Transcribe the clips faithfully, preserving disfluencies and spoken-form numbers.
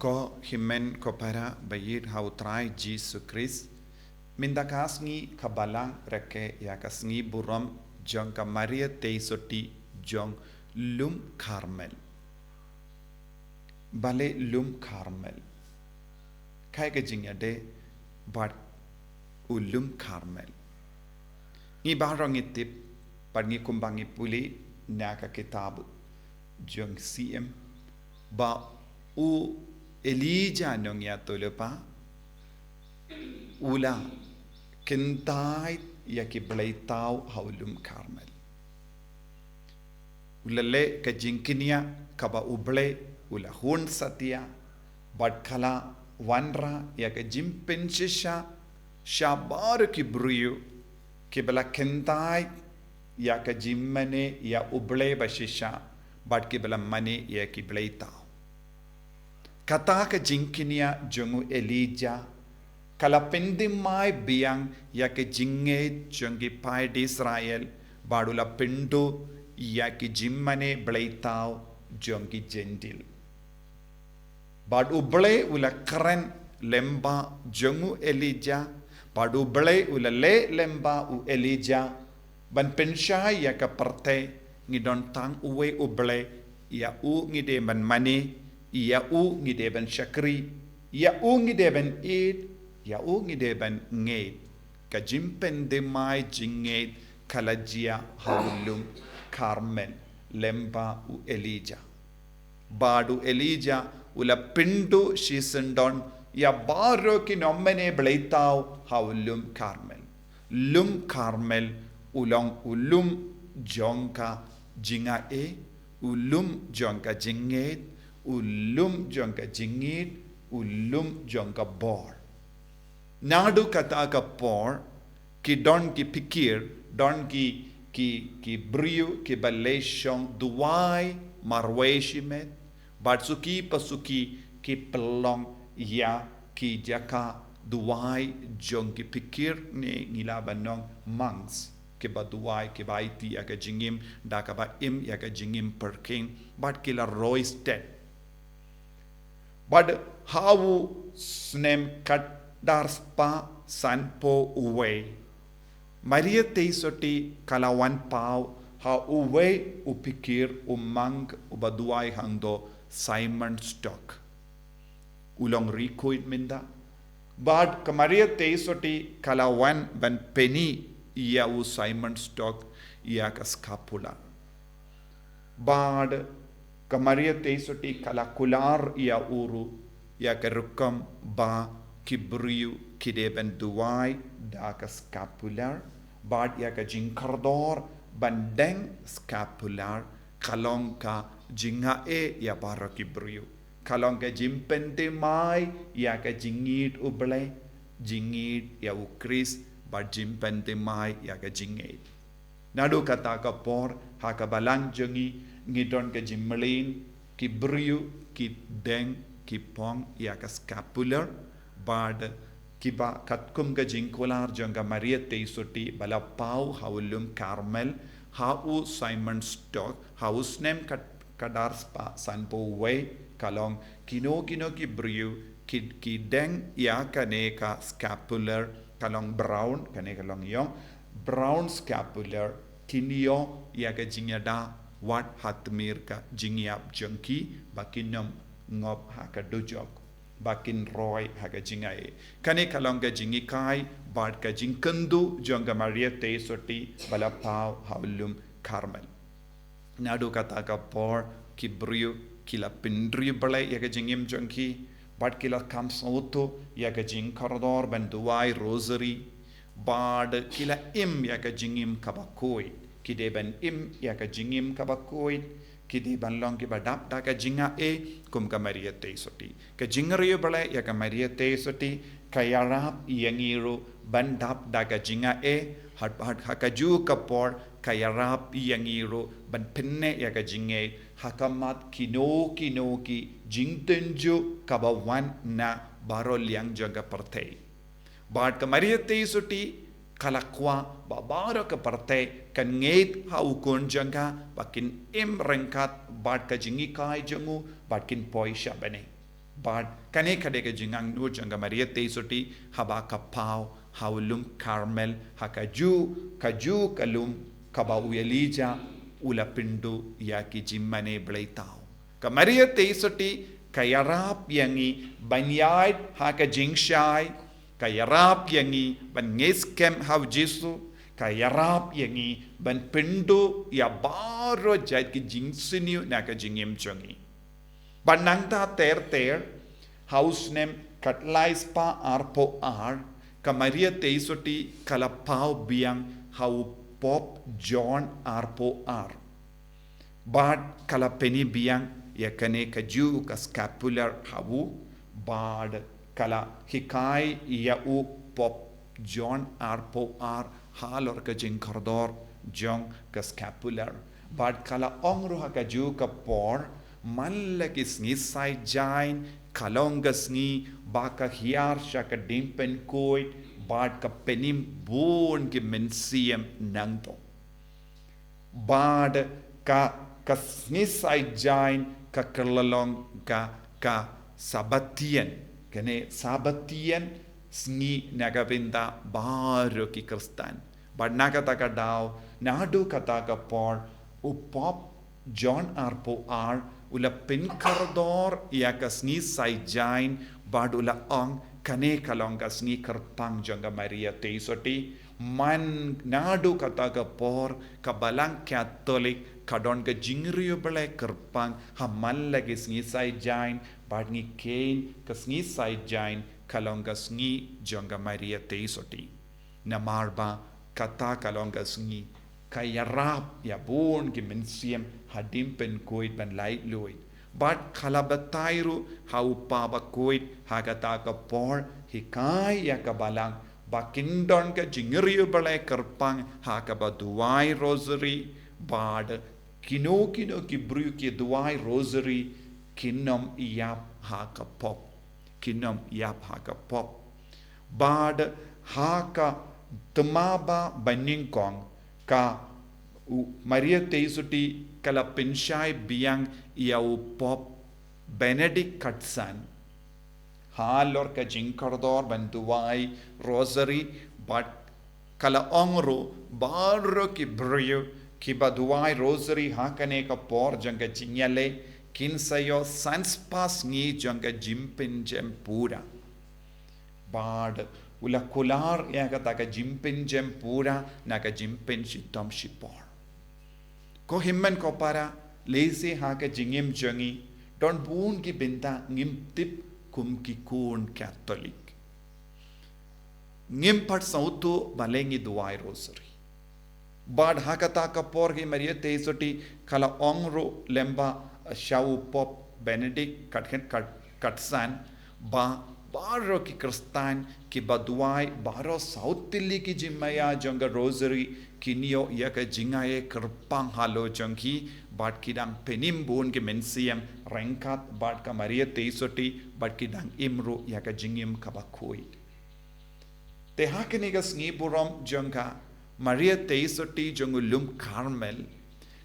Ko hynmen ko para ba ïeit ha u Trai Jisu Khrist, mynta ka sngi ka balang rakhe ïa ka sngi burom jong ka Maria Theisotti jong Lum Karmel. Balei Lum Karmel? Kaei ka jingïadei bad u Lum Karmel? Ngi baroh ngi tip bad ngi kumba ngi pule na ka kitab jong Siem ba u Elijah nongïathuhlypa u la kyntait ïa ki bleitaw ha u Lum Karmel. U la leh ka jingkñia kaba U Blei u la hun satia bad ka la wanrah ïa ka jingpynshisha sha baroh ki briew kiba la kyntait ïa ka jingmane ïa U Blei ba shisha bad kiba la mane ïa ki bleitaw. Kata ka jingkñia jong u Elijah ka la pynthymmai biang ïa ka jingngeit jong ki paid Israel bad u la pynduh ïa ki jingmane bleitaw jong ki Jentil. Bad U Blei u la kren lyngba jong u Elijah bad U Blei u la leh lyngba u Elijah ban pynshai ïa ka pyrthei. Ngi don tang uwei U Blei, ïa u ngi dei ban mane, ïa u ngi dei ban shakri, ïa u ngi dei ban ïeit, ïa u ngi dei ban ngeit. Ka jingpynthymmai jingngeit ka la jia ha u Lum Karmel lyngba u Elijah. Bad u Elijah u la pynduh shisyndon ïa baroh ki nongmane bleitaw ha u Lum Karmel. Lum Karmel u long u lum jong ka jingaiei, u lum jong ka jingngeit, u lum jong ka jingngeit, u lum jong ka bor. Naduh kata ka por ki don ki phikir, don ki, ki, ki briew kiba leh shong duwai marwei shimet, bad suki pa suki ki pynlong ïa ki jaka duwai jong ki phikir ne ngi lah ban ong monks, kiba duwai, kiba aiti ïa ka jingim da kaba im ïa ka jingim pyrkhing, bad ki la roi stet. Bad ha u snem khadar spah sanphew wei, Maria Theisotti ka la wan paw ha uwei u phikir, u monk uba duwai hangto Simon Stock. U long ri khuid mynta. Bad ka Maria Theisotti ka la wan ban pyni ïa u Simon Stock ïa ka scapular. Bad ka Maria Theisotti ka la kular ïa u ruh ïa ka rukom ba ki briew ki dei ban duwai da ka scapular, bad ïa ka jingkordor ban deng scapular ka long ka jingaiei ïa baroh ki briew. Ka long ka jingpynthymmai ïa ka jingngeit U Blei, jingngeit ïa u Khrist, bad jingpynthymmai ïa ka jingngeit. Naduh kata ka por ha ka balang jong ngi ngi don ka jingmlien, ki briew ki deng ki phong ïa ka scapular, bad kiba katkum ka jingkular jong ka Maria Theisotti ba la paw ha u lum Karmel ha u Simon Stock ha u snem khadar spah sanphew wei, ka long kino kino ki briew ki, ki deng ïa kane ka scapular, ka long brown, kane ka long ïong, brown scapular, kin ïoh ïa ka jingïada wat ha tmier ka jingïap jong ki ba kin ym ngop ha ka dujok, ba kin roi ha ka jingaiei. Kane ka long ka jinghikai bad ka jingkynduh jong ka Maria Theisotti ba la paw ha u lum Karmel. Naduh kata ka por ki briew ki la pyndriewblei ïa ka jingim jong ki, bad ki la kham sngewthuh ïa ka jingkordor ban duwai rosary, bad ki la im ïa ka jingim kaba khuid. Ki dei ban im ïa ka jingim kaba khuid, ki dei ban long kiba dap da ka jingaiei kum ka Maria Theisotti. Ka jingriewblei ïa ka Maria Theisotti ka ïarap ïa ngi ruh ban dap da ka jingaiei, ha, ha, ha kajuh ka por ka ïarap ïa ngi ruh ban pynneh ïa ka jingngeit ha khmat kino kino ki jingtynjuh kaba wan na baroh liang jong ka pyrthei. Bad ka Maria Theisotti ka la kwah ba baroh ka pyrthei kan ngeit ha u Khun jong ka, ba kin im ryngkat bad ka jinghikai jong u, bad kin poi sha bneng. Bad kane ka dei ka jingangnud jong ka Maria Teisotti haba ka paw ha u lum Karmel, ha kajuh, kajuh ka lum kaba u Elijah u la pynduh ïa ki jingmane bleitaw. Ka Maria Teisotti ka ïarap ïa ngi ban ïaid ha ka jingshai, ka ïarap ïa ngi ban ngeit skhem ha u Jisu, ka ïarap ïa ngi ban pynduh ïa baroh jait ki jingsniew na ka jingim jong ngi. Bad nangta ter ter, ha u snem khatlai spah arphew ar, ka Maria Teisotti ka la paw biang ha u Pope John arphew ar. Bad ka la pyni biang ïa kane kajuh ka scapular ha u, bad ka la hikai ïa u Pope John arphew ar halor ka jingkordor jong ka scapular. Bad ka la ong ruh ha kajuh ka por, man la ki sngi Saitjaiñ ka long ka sngi ba ka hiar sha ka diengpynkhuid, bad ka pynim bun ki mynsiem nangto. Bad ka, ka sngi Saitjaiñ ka kylla long ka, ka Sabbatien, kane Sabbatien sngi na ka bynta baroh ki Khristan. Bad na kata ka daw, naduh kata ka por, u Pope John arphew ar u la pynkordor ïa ka sngi Saitjaiñ, bad u la ong kane ka long ka sngi kyrpang jong ka Maria Teisotti. Man naduh kata ka por ka Balang Katholik ka don ka jingriewblei kyrpang ha man la ki sngi Saitjaiñ, bad ngi kheiñ ka sngi Saitjaiñ ka long ka sngi jong ka Maria Teisotti. Namar ba kata ka long ka sngi ka ïarap ïa bun ki mynsiem ha diengpynkhuid ban laitluid. Bad ka la batai ruh ha u Papa Bakhuid ha kata ka por, hikai ïa ka Balang ba kin don ka jingriewblei kyrpang ha kaba duwai Rosary, bad kino kino ki briew ki duwai Rosary kin ym ïap ha ka Pope. Kin ym ïap ha ka Pope. Bad ha ka thma ba banyngkong, ka u Maria Teisotti ka la pynshai biang ïa u Pope Benedict khatsan halor ka jingkordor ban duwai Rosary, bad ka la ong ruh, baroh ki briew kiba duwai Rosary ha kane ka por jong ka jingïaleh kin sa ïoh san spah sngi jong ka jingpynjem pura. Bad u la kular ïa kata ka jingpynjem pura na ka jingpynshitom shipor. Ko hynmen ko para, lehse ha ka jingim jong ngi don bun ki bynta ngim tip kum ki khun Katholik. Ngim pat sngewthuh balei ngi duwai Rosary. Bad ha kata ka por ka Maria Teisotti ka la ong ruh lyngba sha u Pope Benedict khat, khat, khatsan, ba baroh ki Khristan kiba duwai baroh saw tylli ki jingmaïa jong ka Rosary kin ïoh ïa ka jingaiei kyrpang halor jong ki, bad ki dang pynim bun ki mynsiem ryngkat bad ka Maria Teisotti, bad ki dang im ruh ïa ka jingim kaba khuid. Te ha kane ka sngi burom jong ka Maria Teisotti jong u lum Karmel,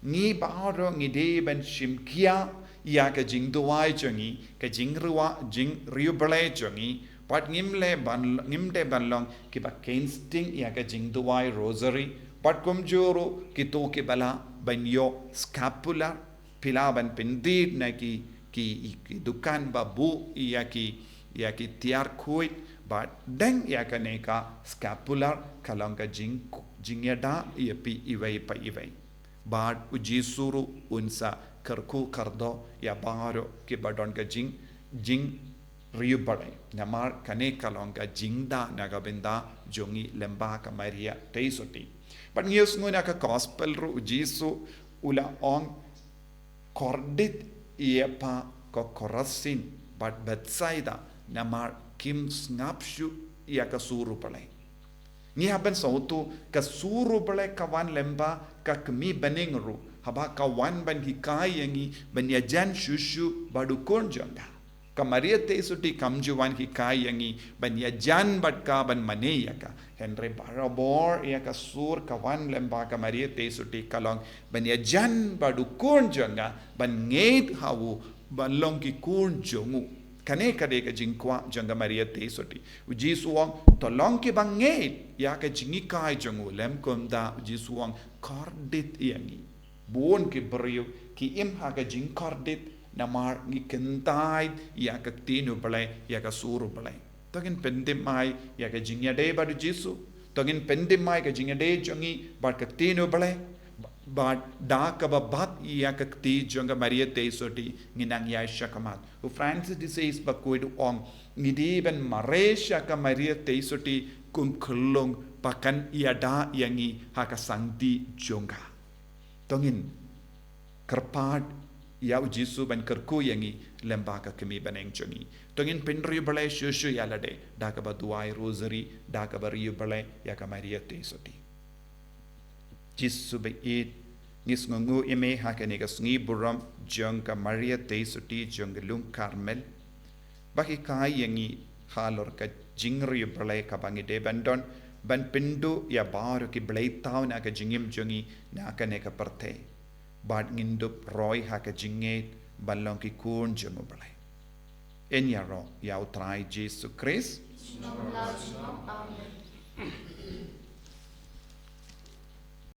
ngi baroh ngi dei ban shim khia ïa ka jingduwai jong ngi, ka jingriwa-, jingriewblei jong ngi, bad ngim dei ban, ngim dei ban long kiba kheiñ sting ïa ka jingduwai Rosary, bad kumjuh ruh kito kiba lah ban ïoh scapular, phi lah ban pyndit na ki, ki, ki dukan ba buh ïa ki, ïa ki tiar khuid, bad deng ïa kane ka scapular ka long ka jing, jingïada ïa phi iwei pa iwei. Bad u Jisu ruh un sa kyrkhu kyrdoh ïa baroh kiba don ka jing, jing riewblei. Namar kane ka long ka jingda na ka bynta jong ngi lyngba ka Maria Teisotti. Bad ngi ïohsngew na ka gospel ruh u Jisu u la ong, kordit ïa pha ko Korasin bad Bethsaida, namar kim sngap shuh ïa ka sur u Blei. Ngi hap ban sngewthuh ka sur u Blei ka wan lyngba ka kmie bneng ruh, haba ka wan ban hikai ïa ngi ban ïajan shuh shuh bad u Khun jong ka. Ka Maria Teisotti kam ju wan hikai ïa ngi ban ïajan bad ka, ban mane ïa ka. Hynrei barabor ïa ka sur ka wan lyngba ka Maria Teisotti ka long ban ïajan bad u Khun jong ka, ban ngeit ha u, ban long ki khun jong u. Kane ka dei ka jingkwah jong ka Maria Theisotti. U Jisu u ong, to long kiba ngeit ïa ka jinghikai jong u, lym kumta, u Jisu u ong, kordit ïa ngi. Bun ki briew ki im ha ka jingkordit namar ngi kyntait ïa ka ktien u Blei, ïa ka sur u Blei. To ngin pyndem ai ïa ka jingïadei bad u Jisu. To ngin pyndem ai ka jingïadei jong ngi bad ka ktien u Blei. Bad da kaba bat ïa ka kti jong ka Maria Theisotti ngin nang ïaid shakhmat. U Francis de Sales bakhuid u ong, ngi dei ban mareh sha ka Maria Theisotti kum khyllung ba kan ïada ïa ngi ha ka sangti jong ka. To ngin kyrpad ïa u Jisu ban kyrkhu ïa ngi lem bad ka kmie bneng jong ngi. To ngin pynriewblei shuh shuh ïa lade da kaba duwai rosary, da kaba riewblei ïa ka Maria Theisotti. Jisu ba ïeit, ngi sngewnguh ïa me ha kane ka sngi burom jong ka Maria Theisotti jong ka Lum Karmel. Ba hikai ïa ngi halor ka jingriewblei kaba ngi dei ban don, ban pynduh ïa baroh ki blei thaw na ka jingim jong ngi na kane ka pyrthei. Bad ngin dup roi ha ka jingngeit ban long ki khun jong u Blei. Yn ïaroh ïa u Trai Jisu Khrist. Amen.